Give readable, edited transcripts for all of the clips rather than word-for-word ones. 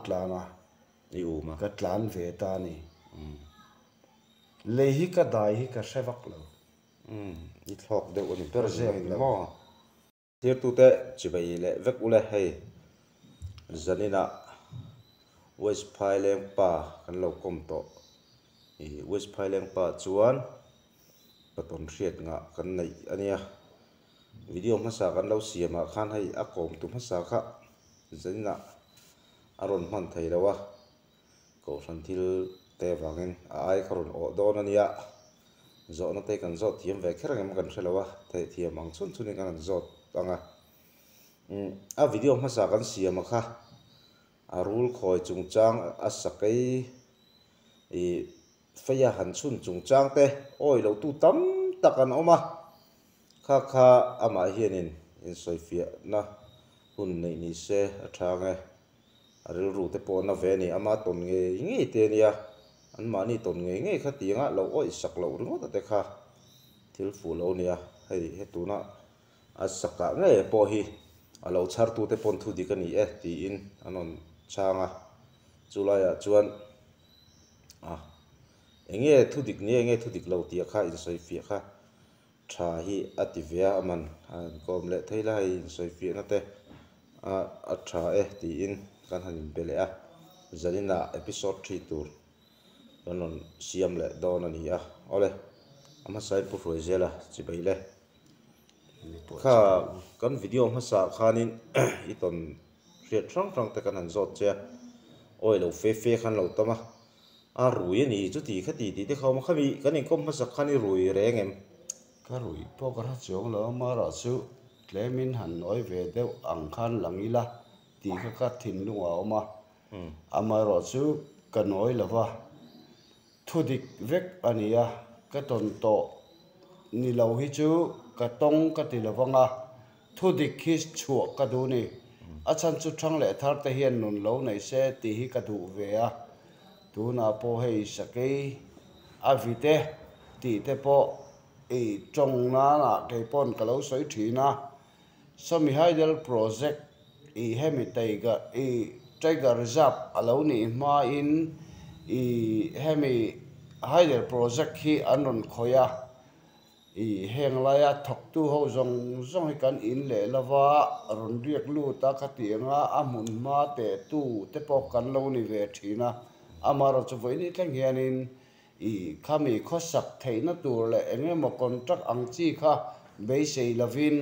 Tlan a, I um a. Ka tlan ve ta a ni. Lei hi ka dai hi ka hre vak lo. Umm, i thlawk deuh a ni Ka ber zep mai lo. maw? Thirtute chibai leh vek ule hei zaninah West Phaileng pa kan lo kawm tawh. I West Phaileng pa chuan ka tawn hriat ngah kan neih a nia. Video hmasa kan lo siamah khan hei a kawmtu hmasa kha zaninah a rawn hman thei lo a, kohhran thil te avangin a ai kha rawn awh dawn a nia, zawhna te kan zawt thiam ve kher ang em kan hre lo a, theih thiam ang chhun chhunin kan han zawt ang a. Umm a video hmasa kan siam a kha a rul khawi chungchang a sakei ih feia han chhun chungchang te awi lo tu tam tak an awm a, kha kha amah hianin insawifiahna hun neih ni se a tha ang e. A rilru te pawh na ve a ni, ama tawn ngei ngei te a nia, anmahni tawn ngei ngei kha tianga lo awih sak loh ringawt te kha thil fuh lo a nia, hei he tuna a sakah ngei pawh hi a lo chhartute pawn thu dik a ni e tiin an rawn chhang a, chulaiah chuan a eng nge thu dik ni eng nge thu dik lo tih kha insawifiah kha tha hi a ti ve a, a man a han kawm leh thei la hei insawifiahna te a a tha e tiin kan han inbe leh a, zaninah episode thi tur kan rawn siam leh dawn a ni a, awle a hmasain Pu Hruaizela chibai le. Kha kan video hmasa khanin i tawn hriat hrang hrang te kan han zawt che a, awi lo fe fe khan lo tam a, a rui a ni chuti khati tih te kha awm a, khami kan inkawm hmasak khan i rui reng em? Ka rui pawh ka hre chuang lo a, amaherawh chu tlemin han nawi ve deuh ang khan lang ila tih kha ka thinlungah a awm a, amaherawh chu ka nawi lo va. Thu dik vek a ni a, ka tawn tawh ni lo hi chu ka tawng ka ti lo vang a, thu dik hi chhuah ka duh ni. A chhan chu thang leh thar te hian nun lo nei se tih hi ka duh ve a, tunah pawh hei sakei a vite tih te pawh i tawng nanah kei pawn ka lo sawi thin a. Sawmi Hydel Project i hemi Tiger i Tiger Reserve a lo nih hmain i hemi Hydel Project hi an rawn khawih a, i heng laia thawktu ho zawng zawng hi kan in leh lova rawn riak lut a khatiang a a hmun hma teh tu te pawh kan lo ni ve thin a, amaherawhchu chu vawiin thleng hianin I khami khawsak theihna tur leh eng emaw contract ang chi kha beisei lovin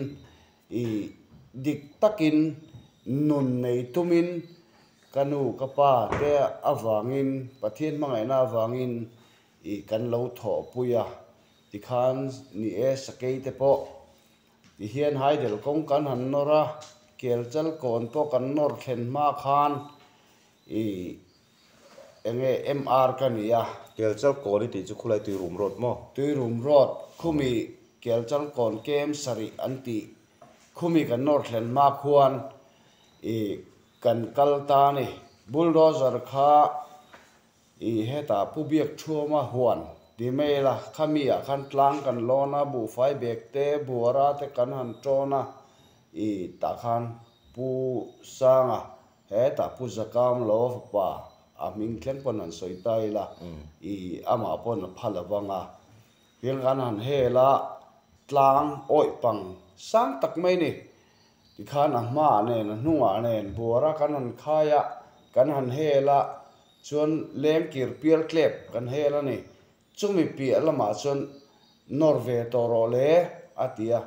i dik takin nun nei tumin ka nu ka pa te avangin Pathian hmangaihna avangin i kan lo thawhpui a tikhan ni e sakei te pawh tihian haidel kawng kan han nawr a kelchal kawn pawh kan nawr thlen hma khan i Enge MR ka ni a. Kelchal kawn i tih chu khulai Tuirum Road maw? Tuirum Road, khumi Kelchal kawn kem sarih an tih. Khumi kan nawr thlen hma khuan i kan kal ta a ni. Bulldozer kha i hetah Pu Biak Thuama huan ti mai ila, khami ah khan tlang kan lawn a, buhfai bag te, buara te kan han tawn a, i tah khan Pu Sanga Hetah Pu Zakam lo fapa a hming thleng pawn han sawi ta ila, i amah pawn a pha lo vang a. Tin kan han hel a, tlang awih pang sang tak mai ni. Tikhan a hmaah nen a hnungah nen buara kan han khai a, kan han hel a, chuan lengkir pial tlep kan hel a ni. Chumi piah lamah chuan nawr ve tawh rawh le a ti a,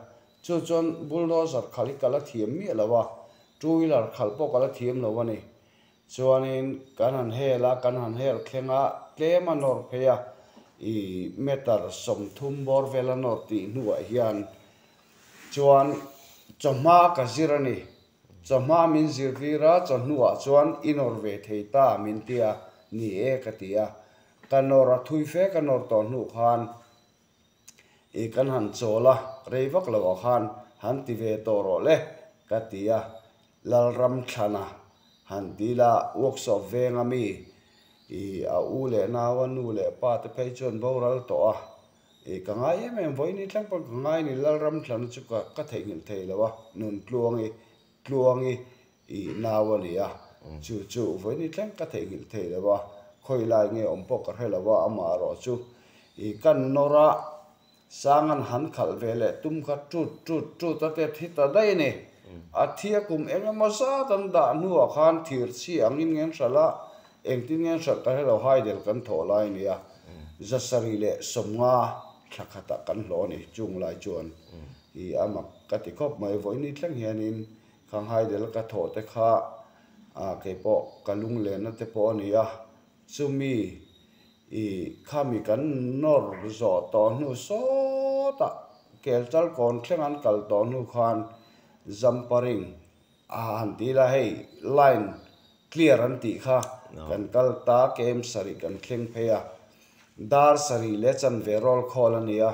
chu chuan bulldozer khalh hi ka la thiam miah lo a, two wheeler khalh pawh ka la thiam lo a ni. Chuanin kan han hel a, kan han hel thleng a, tlem a nawr phei a, i meter 30 bawr vel a nawr tih hnuah hian chuan chawhma ka zir a ni. Chawhma min zirtir a, chawhnuah chuan i nawr ve thei ta min ti a, ni e ka ti a. Ka nawr a thui fe ka nawr tawh hnuh khan i kan han chawl a, rei vak lo ah khan han ti ve tawh rawh le ka ti a, Lalramthlana han ti ila workshop venga mi i a u leh nau a nu leh pa te phei chuan boral tawh a, i ka ngai em em vawiin thleng pawh ka ngai a ni Lalramthlana chu ka ka theihnghilh thei lo a, Nuntluangi Tluangi i nau a ni a. Chu chu vawiin thleng ka theihnghilh thei lo a, khawi lai nge awm pawh ka hre lo a, amaherawh chu i kan nawr a, Sangan han khalh ve leh tum kha tut tut tut a te thi ta daih a ni. A thi a kum eng emaw zat an dah hnuah khan thir chhi angin ngen hralh a, engtin ngen hralh ka hre lo haidel kan thawh lai a ni a, 790 thla khatah kan hlawh a ni chung lai chuan i a mak ka ti khawp mai. Vawiin thleng hianin khang haidel ka thawh te kha keipawh ka lunglenna te pawh a ni a, Chumi i khami kan nawr zawh tawh hnu sawtah Kelchal kawn thleng an kal tawh hnu khan Zamparing a han ti ila hei line clear an tih kha kan kal ta kem sarih kan thleng phei a, dar sarih leh chanve roll call a ni a,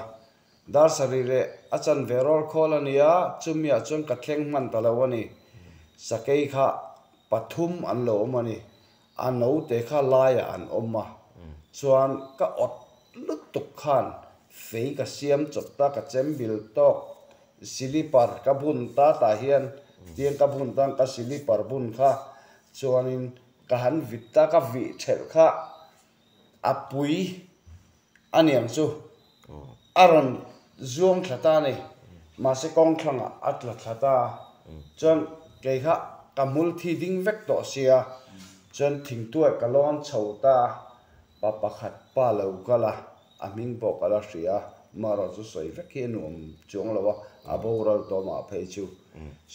dar sarih leh a chanve roll call a ni a, chumiah chuan ka thleng hman ta lo a ni, sakei kha pathum an lo awm a ni. A note kha laiah an awm a, chuan ka awt lutuk khan fei ka siam chawp ta, ka chem bil tawk silipar ka bun ta tah hian tiang ka bun tan ka silipar bun kha chuanin ka han vit ta, ka vih thelh kha a pui a niang chu a rawn zuang thla ta a ni, mahse kawng thlangah a tla thla ta a, chuan kei kha ka hmul thi ding vek tawh sia, chuan thingtuai ka lawn chho ta a, pa pakhat pa lo kal a, a hming pawh ka la hria, marawh chu sawi vek hi a nuam chuang lo a, a boral tawh mah phei chu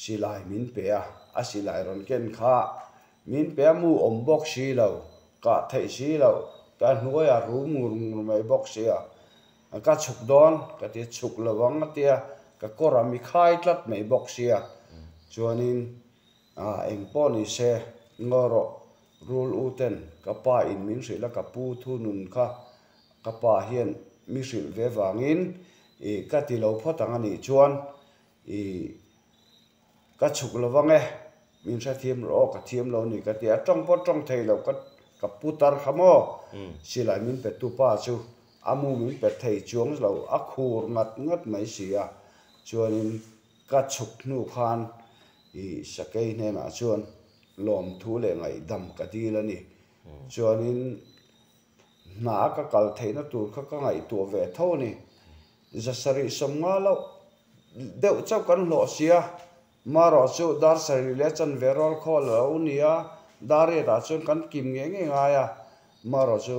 silai min pe a, a silai rawn ken kha Min pe a mu awm bawk si lo, kah theih si lo, ka hnuai a rum ngur ngur mai bawk sia, ka chhuk dawn ka ti chhuk lo ang a tia, ka kawr a mi khai tlat mai bawk sia, chuanin ah eng pawh ni se ngaw rawh rul u ten ka pa in min hrilh a ka pu thu nun kha ka pa hian mi hrilh ve vangin ih ka ti lo phawt ang a nih chuan ih Ka chhuk lo vang e, min hrethiam rawh aw, ka thiam lo ni ka ti a, tawng pawh tawng thei lo ka ka pu tar kha maw? Silai min pe tu pa chu a mu min pe thei chuang lo, a khur ngat ngat mai si a, chuanin ka chhuk hnu khan i sakei hnenah chuan lawmthu leh ngaihdam ka dil a ni, chuanin hna a ka kal theihna tur kha ka ngaihtuah ve tho a ni, 750 loh Deuh chauh kan hlawh sia, marawh chu dar sarih leh chanve rawl khawl a lo ni a, dar riatah chuan kan kim ngei ngei ngai a, marawh chu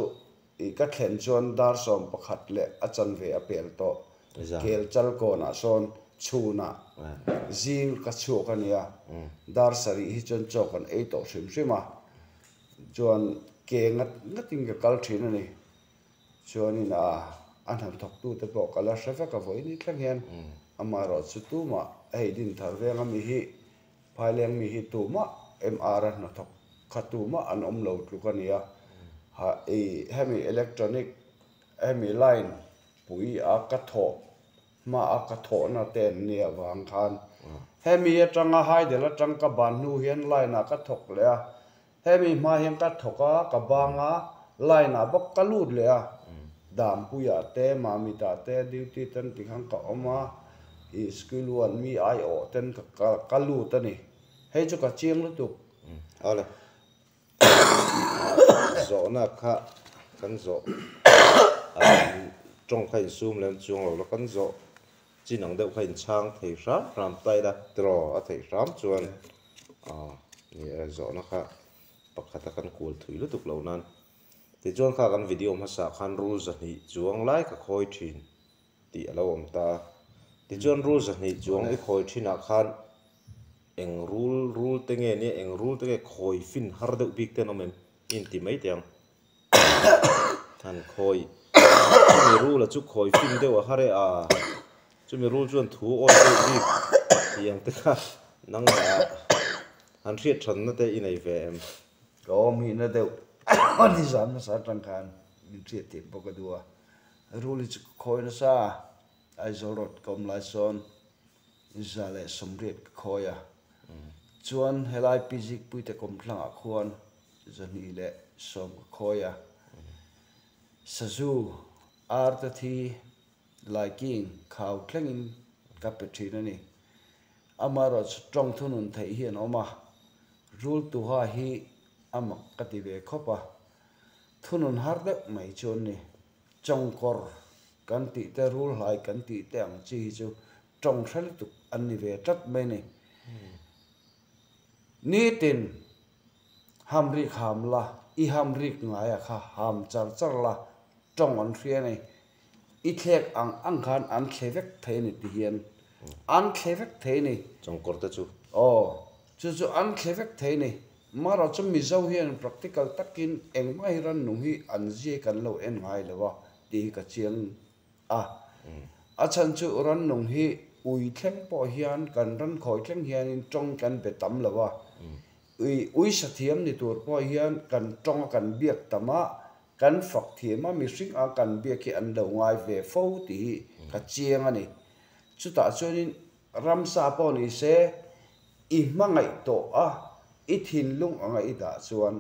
ih ka thlen chuan dar 11 leh a chanve a pel tawh, kel chal kawnah sawn chhunah zing ka chhuak a nia, dar sarih hi chuan chaw kan ei tawh hrim hrim a, chuan ke ngat ngatin ka kal thin a ni. Chuanin a a hnathawktute pawh ka la hre vek a vawiin hi thleng hian amaherawh chu tumah hei Dinthar venga mi hi Phaileng mi hi tumah MR a hnathawk kha tumah an awm lo tluk a nia. Ha i hemi electronic hemi line pui a ka thawh hma a ka thawhna te an nih avang khan hemi atanga Hydel atang ka ban hnu hian line ah ka thawk leh a. Hemi hma hian ka thawk a, ka bang a, line ah bawk ka lut leh a, Dampuiah te, Mamitah te duty ten ti khan ka awm a, ih school one mi aiawh ten ka ka lut a ni. Hei chu ka chiang lutuk. Awle. Zawhna kha kan zawh tawng kha insum lem chuang lo la kan zawh chin ang deuh kha inchhang thei hram hram ta ila tiraw a theih hram chuan aw ni e zawhna kha pakhata kan kual thui lutuk lo nan tichuan kha kan video hmasa khan rul 200 chuang lai ka khawi thin tih a lo awm ta a tichuan rul 200 chuang i khawi thinah khan eng rul rul te nge nia eng rul te nge khawi fin har deuh bik te an awm em i inti mai teh ang. Han khawi chumi rul a chu khawi fin deuh a har e a chumi rul chuan thu awi deuh bik tih ang te kha nangmah ah han hriat thanna te i nei ve em? Ka awm hi na deuh a ni zan hmasa atang khan min hriat theih bawk a duh a, rul hi chu ka khawi nasa a, Aizawl road ka awm lai sawn 180 ka khawi a, chuan helai Pi Zikpuite kawmthlangah khuan 210 ka khawi a, sazu, arte thi, laiking, khau thlengin ka pe thin a ni. Amaherawhchu tawng thunun theih hi an awm a, rul tuha hi. A mak ka ti ve khawp a, thunun har deuh mai chu an ni. Chawngkawr kan tih te, rulhlai kan tih te ang chi hi chu tawng hre lutuk an ni ve tlat mai a ni. Nitin hamrik ham la, i hamrik ngaia kha ham char char la, tawng an hria a ni. I thlek ang ang khan an thle vek thei a ni ti hian an thle vek thei a ni. Chawngkawr te chu. Aw, chu chu an thle vek thei a ni. Marawh chu Mizo hian practical takin engmah hi rannung hi an zia kan lo en ngai lo a tih hi ka chiang a. A chhan chu rannung hi ui thleng pawh hian kan ran khawi thleng hianin tawng kan be tam lo a. Ui ui sathiam ni tur pawh hian kan tawng a kan biak tam a, Kan fak thiam a, mihring a kan biak hi an lo ngai ve fo tih hi ka chiang a ni. Chutah chuanin ramsa pawh ni se, i hmangaih tawh a, i thinlung anga i dah chuan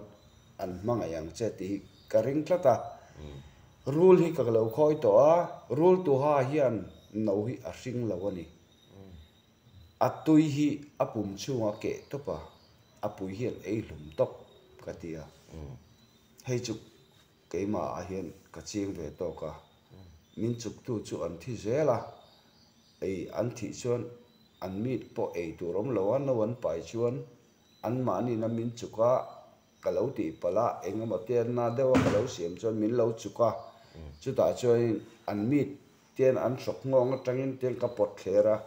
an hmangaih ang che tih hi ka ring tlat a. Rul hi ka lo khawi tawh a, rul tuha hian no hi a hring lo a ni. A tui hi a pum chhungah keh tawp a, a pui hian ei hlum tawp ka ti a. Hei chu keimah ah hian ka ching ve tawk a, min chuktu chu an thi zel a, ei an thih chuan an meat pawh ei tur awm lo a, no an pai chuan anmahniin a min chuk a, ka lo tih palh a, eng emaw te na deuh a ka lo siam chuan min lo chuk a, chutah chuanin an meat Tian an hrawk nghawng atangin tiang ka pawt thler a,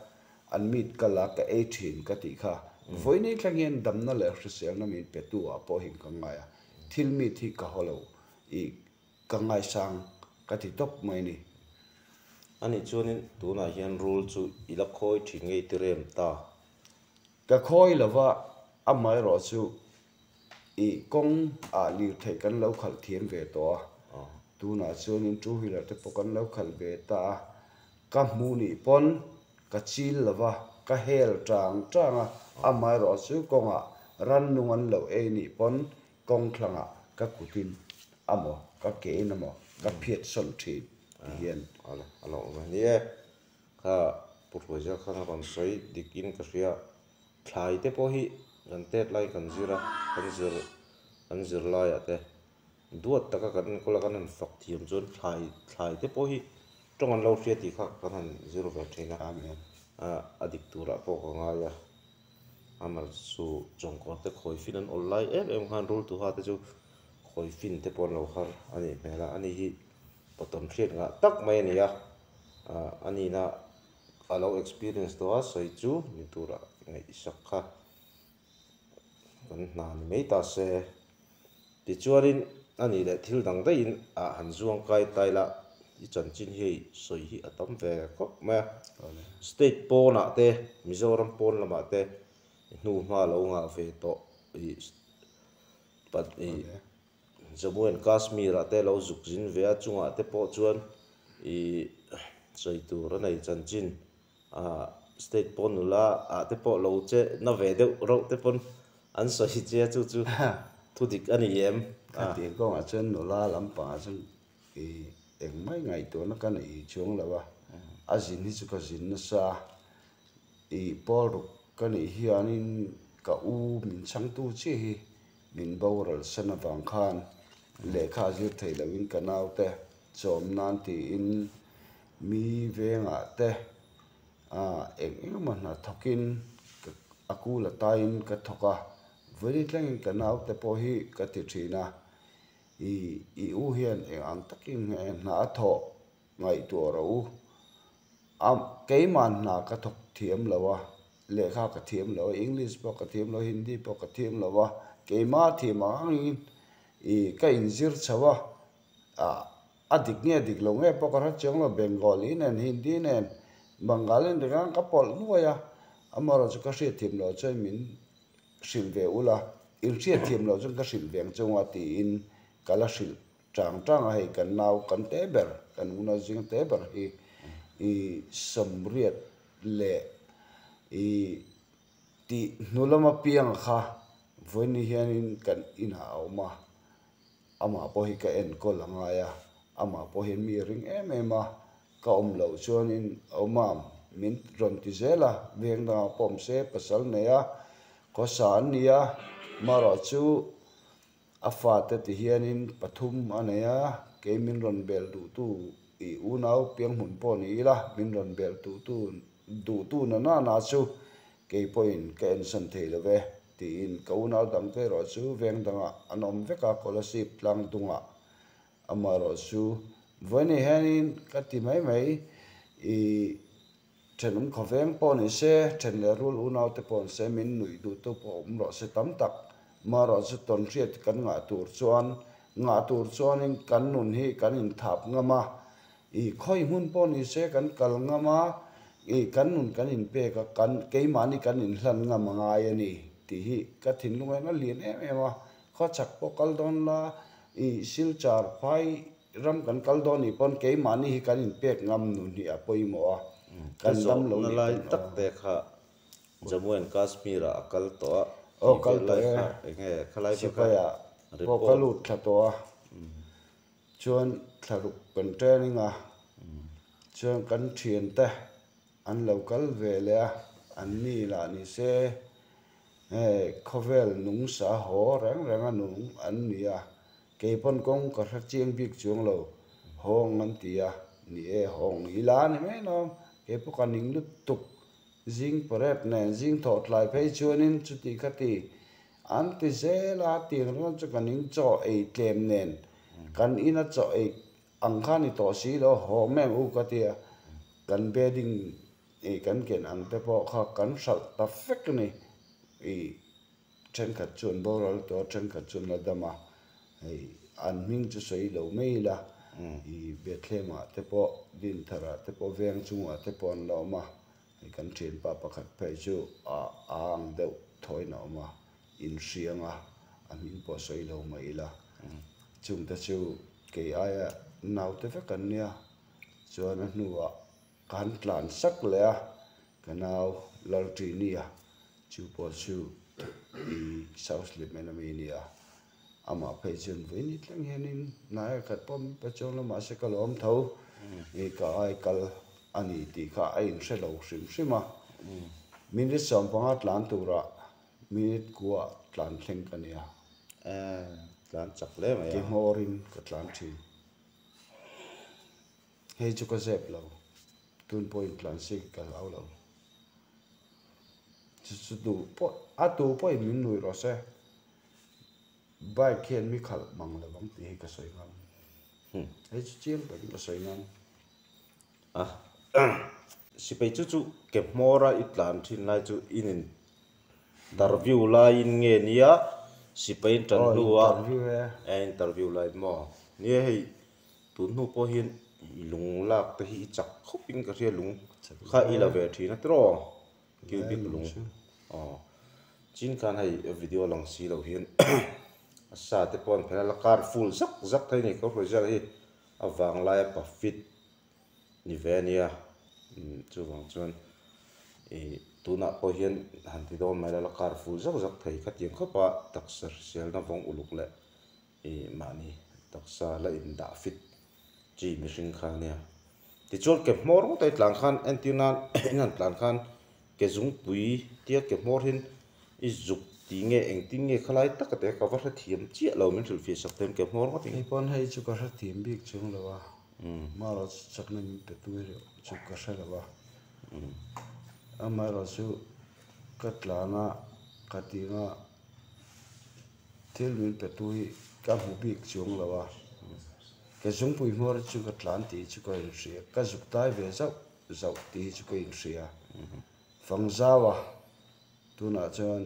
an meat ka la ka ei thin ka tih kha. Vawiin thleng hian damna leh hriselna min pe tu ah pawh hian ka ngai a, thil meat hi ka haw lo i ka ngaisang ka ti tawp mai ni. Anih chuanin tunah hian rul chu i la khawi thin ngei ti rem ta. Ka khawi lova amaherawh chu i kawng ah lirtheih kan lo khalh thiam ve tawh a, tunah chuanin two wheeler te pawh kan lo khalh ve ta a, ka hmuh nih pawn ka chil lova ka hel tang tang a, amaherawh chu kawngah rannung an lo ei nih pawn kawng thlangah ka kutin amaw ka kein amaw ka phiat sawn thin ti hian. A lo awm a ni e. Kha Pu Hruaizia khan a rawn sawi dik in ka hria. Thlai te pawh hi kan tet lai kan zir a, kan zir kan zir laiah te duat taka kan enkawl a kan han fak thiam chuan thlai thlai te pawh hi tawng an lo hria tih kha kan han zir ve thin a, a dik turah pawh ka ngai a. Amah chu chawngkawr te khawi fin an awl lai em em khan rul tuha te chu khawi fin te pawh an lo har a nih hmel a, ani hi pawtawn hriat ngah tak mai a ni a, a nihna a lo experience tawh a sawi chu ni tura ngaihsak kha kan hna ni mai ta se. Tichuanin a nih leh thil dang daihin ah han zuang kai tai la i chanchin hi hei sawi hi a tam ve khawp mai a. State pawnah te Mizoram pawn lamah te hnu hma lo ngah ve tawh ih ih Jammu and Kashmir ah te lo zuk zin ve a chungah te pawh chuan ih sawi tur a nei chanchin ah state pawn nula ah te pawh lo che na ve deuh reuh te pawn an sawi che a chu chu thu dik a ni em? Khatiang kawngah chuan nula lampangah chuan ih engmah ngaihtuahna ka nei chuang lo a, a zin hi chu ka zin nasa a, ih pawl ruk ka nih hianin ka u min chhangtu chiah hi Min boral san avang khan lehkha zir thei loin ka naute chawm nan tiin mi vengah te eng eng emaw hna thawkin a kul a taiin ka thawk a, vawiin tlengin ka naute pawh hi ka ti thin a, i u hian eng ang takin hna a thawh ngaihtuah rawh u. A keimah hna ka thawk thiam lo a, lehkha ka thiam lo a, English pawh ka thiam lo a, Hindi pawh ka thiam lo a, keimah thiam ang angin ih ka inzir chho a, ah a dik nge dik lo nge pawh ka hre chiang lo, Bengali nen Hindi nen Bengali nen tikhan ka pawlh nuai a, amaherawhchu ka hriatthiam loh chuan min hrilh ve ula, inhriatthiam loh chuan ka hrilh ve ang chunga tiin ka la hrilh Chang chang a hei kan nau kan te ber kan unau zing te ber hi i sawmriat leh i tih hnu lama piang kha vawiin hianin kan inah a awm a, amah pawh hi ka enkawl a ngai a, amah pawh hian mi ring em em a, ka awm loh chuanin a awm a, min rawn ti zel a, veng dangah pawh awm se pasal nei a, khawsa an ni a, marawh chu. A fate ti hianin pathum a nei a, kei min rawn bel duhtu i unau pianghmun pawh ni ila, min rawn bel duhtu duhtu na na na chu kei pawhin ka ensan thei lo ve, tiin ka unau dangte erawh chu veng dangah an awm vek a, Kolasib tlang dungah amaherawhchu vawiin hianin ka ti mai mai i Thenawm khawveng pawh ni se, then leh rul unau te pawh ni se, min nuih duh tu pawh awm rawh se tam tak. Marawh chu tawnhriat kan ngah tur chuan, ngah tur chuanin kan nun hi kan inthap ngam a, ih khawi hmun pawh ni se kan kal ngam a, ih kan nun kan inpek a, kan keimahni kan inhlan ngam a ngai a ni tih hi ka thinlung hian a lian em em a. Khawchhak pawh kal dawn la, ih Silchar phai Ram kan kal dawn nih pawn keimahni hi kan inpek ngam nun hi a pawimawh a, Ka kan dam lo zawhna nih lai pawn tak aw. te kha Jammu and Kashmir ah a kal tawh a Aw tih kal vel tawh lai e, kha enge khalai vel kha sipai ah pawh ka report. lut thla tawh a, chuan thlaruk kan training a, chuan kan thiante an lo kal ve leh a, an ni lah ni se hei khawvel nung sa haw reng reng a nung an ni a, Kei pawn kawng ka hre chiang bik chuang lo, hawng an ti a, ni e hawng ila a ni mai lo, kei pawh ka ning lutuk, zing parep nen zing thawh tlai phei chuanin chuti kha ti an ti zel a, tiang ringawt chu ka ning chaw ei tlem nen kan ina chaw ei ang kha ni tawh si lo, haw mem u ka ti a, kan bedding ih kan ken ang te pawh kha kan hralh ta vek a ni ih. Thenkhat chu an boral tawh a, thenkhat chu an la dam a, hei an hming chu sawi lo mai ila, i Bethlehem-ah te pawh, Dintharah te pawh, veng chungah te pawh an la awm a, hei kan thianpa pakhat phei chu a ang deuh thawiin a awm a, inhriang a, a hming pawh sawi lo mai ila, chungte chu kei aia naute vek an nia, chuan a hnuah ka han tlan sak leh a, Ka nau Lalṭinia chu pawh chu i South Slimen a mi a ni a, amah phei chuan vawi ni thleng hianin hnai a khat pawh min pe chuang lo mahse ka lawm tho i ka ai kal a ni tih kha a inhre lo hrim hrim a, minute 15 tlan turah minute kua tlan thleng ka nia. Tlan chak hle mai a. Ke hmawrin ka tlan ṭhin. Hei chu ka zep lo, tun pawhin tlan sik ka hlau lo. Chu chu tu pawh, a tu pawhin min nui rawh se, bike hian mi khalh mang lo ang tih hi ka sawi ngam. Hei chu chiang takin ka sawi ngam. A sipai chu chu ke hmawra i tlan thin lai chu in interview laiin nge nia sipai in tan hnua interview lai maw nia hei Tun hnu pawh hian i lung lak te hi i chak khawp in ka hria lung kha i la ve thin a tiraw cubic lung aw chin khan hei video lang si loh hian a sa te pawh an phel a la kar full zak zak thei a ni ka hruai ziak hi a vang laia pa fit ni ve a nia chuvang chuan ih tunah pawh hian han ti dawn mai la la kar full zak zak thei khatiang khawp a taksa hriselna vawng uluk leh I mahni taksa la indah fit chi mihring kha ania. Tichuan ke hmawr ngawt a i tlan khan entir nan in han tlan khan ke zungpui tia ke hmawr hian i zuk tih nge engtin nge khalai taka te ka va hrethiam chiah lo min hrilhfiah sak thei ke hmawr ngawt in. Hei pawn hei chu ka hrethiam bik chuang lo a, marawh chakna min pe tu erawh chu ka hre lo a, amaherawh chu ka tlan a ka tih anga Thil min pe tu hi ka hmu bik chuang lo a, ka zungpui hmawr chu ka tlan tih chu ka inhria, ka zuk tai ve zauh zauh tih hi chu ka inhria. Fangzau a, tunah chuan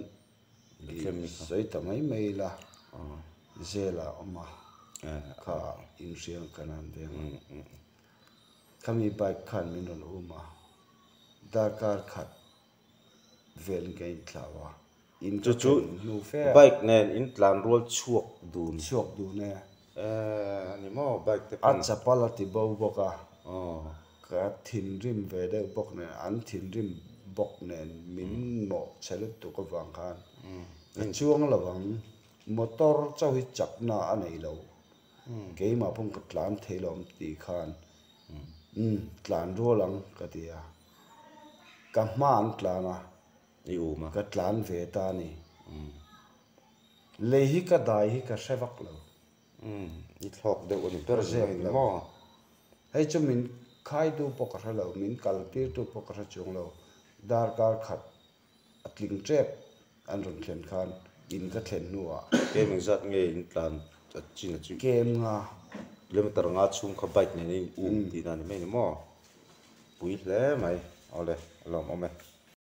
sawi ta mai mai ila, zel ah awm a, kha inhria ang kan han veng a. Khami bike khan min rawn um a, darkar khat velin ka inthlau a. In Chu chu hnu fe a. Bike nen in tlan rual chhuak dun. Chhuak dun e. Eh a ni maw bike te A pawn. chapal a ti bo bawk a. Aw. Ka thinrim ve deuh bawk nen an thinrim bawk nen min mawh che lutuk avang khan ka chuang lo ang. Motor chauh hi chakna a nei lo. Keimah pawn ka tlan thei lo ang tih khan umm tlan rual ang ka ti a. Ka hma an tlan a. I um a. Ka tlan ve ta a ni. Lei hi ka dai hi ka hre vak lo. Umm i thlawk deuh a ni ber zing a ni maw? Hei chu min khaitu pawh ka hre lo, min kal tirtu pawh ka hre chuang lo. Darkar khat a tling tep an rawn thlen khan in ka thlen hnuah. Kem engzat nge in tlan a chin a chu? Kem nga. Kilometer nga chhung kha bike nen a in um tihna a ni mai ni maw? Pui hle mai. Awle a lawmawm e.